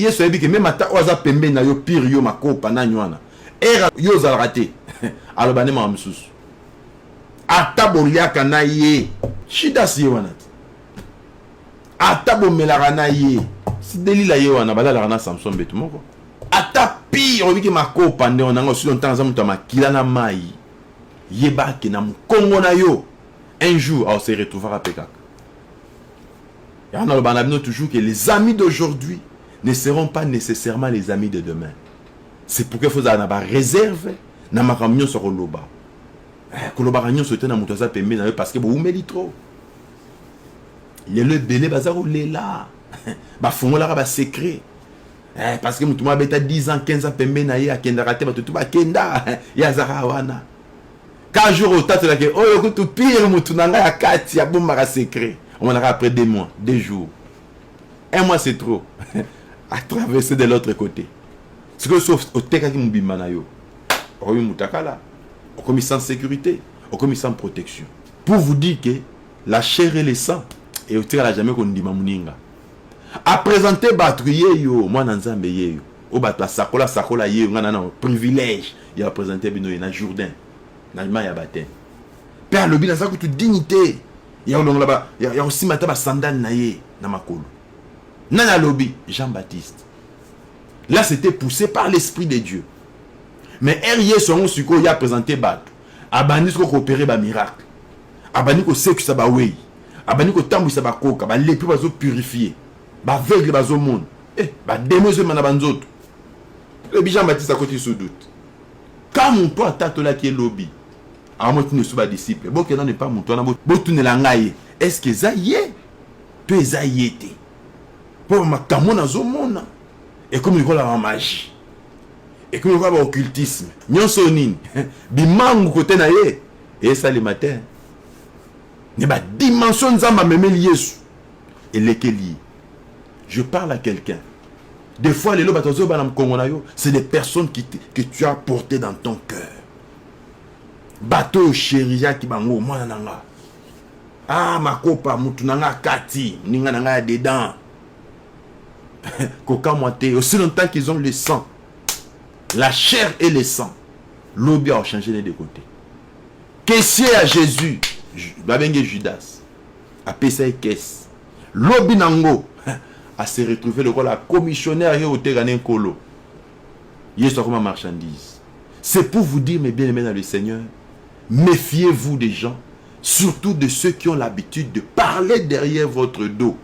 Yesu ayebi ke meme ata oyo aza pembeni na yo pire yo makopa nani wana era yo ozalaka te, aloba nde makambo mosusu. Ata boliaka na ye Judas ye wana te, ata bomelaka na ye si Delila ye wana, balalaka na Samson mbetu moko. Ata pire oyebi ke makopa nde wana ngo silo ntango aza moto ya makila na mai, yeba ke na mokongo na yo un jour aose retrouvaka mpe kaka. Yango naloba na bino toujours que les amis d'aujourd'hui ne seront pas nécessairement les amis de demain. C'est pourquoi il faut ozala na baréserve na makambo nyonso koloba. Kolobaka nyonso te na moto aza pembeni na yo, parce que bowumeli trop. Lelo ebele baza kolela, bafungolaka basecret parce que moto moko abeta 10 ans, 15 ans pembeni na ye, akendaka te, bato tu bakenda, ye azaka wana. Ka jour otatelaki oyo kutu pire motu na ngai ya kati abombaka secret, omonaka après 2 mois, 2 jours, un mois, c'est trop, à traverser de l'autre côté. Sikoyo so otekaki mobimba na yo, okomi mutakala, okomi sans sécurité, okomi sans protection. Pour vous dire que la chair et le sang e otikala jamais kondima moninga aprésente bato. Ye yo mwana Nzambe, ye yo oyo bato asakola sakola, ye yo ngai na privilège ya aprésente bino ye na Jourdain, na mai ya baptême. Mpe alobi: naza kutu dignité ya kolongola, ya kosimba ata basandale na ye na makolo. Nani alobi? Jean Baptiste. Là, c'était poussé par l'Esprit de Dieu. Mais ere Yesu yango sikoyo ye aprésente bato, abandi sikoyo koopérer bamiracle, abandi kosekisa bawei, abandi kotambwisa bakoka, balépreux bazopurifier, baaveugle bazomona, badémon ezoyema na banzoto. Ebi Jean Baptiste akoti sous doute ka moto atatolaki elobi amotina esu badisciple: bokenda ne pa moto wana, botunela ngai ye, est ce que eza ye to eza ye te? Mpo makambo nazomona ekomi lokola bamagie, ekomi lokola baoccultisme nyonso. Nini bimangu kote na ye esalema te, ne badimension Nzambe amemeli Yesu elekeli ye. Je parle à quelqu'un. Des fois lelo bato azoyoba na mokongo na yo, c'est des personnes que tu as porté dans ton cœur, bato oyo chériaki bango, mwana na nga, ah, makopa mutu na nga akati ninga na nga ya dedans. Kokamwa te, aussi longtemps qu'ils ont le sang, la chair et le sang, lobi aochange de côté. Caissier ya Jésus babenge Judas, apesa ye caisse, lobi nango ase retrouve lokola commissionnaire ye oteka ne nkolo Yesu, akoma marchandise. C'est pour vous dire, mes bien-aimés dans le Seigneur, méfiez-vous des gens, surtout de ceux qui ont l'habitude de parler derrière votre dos.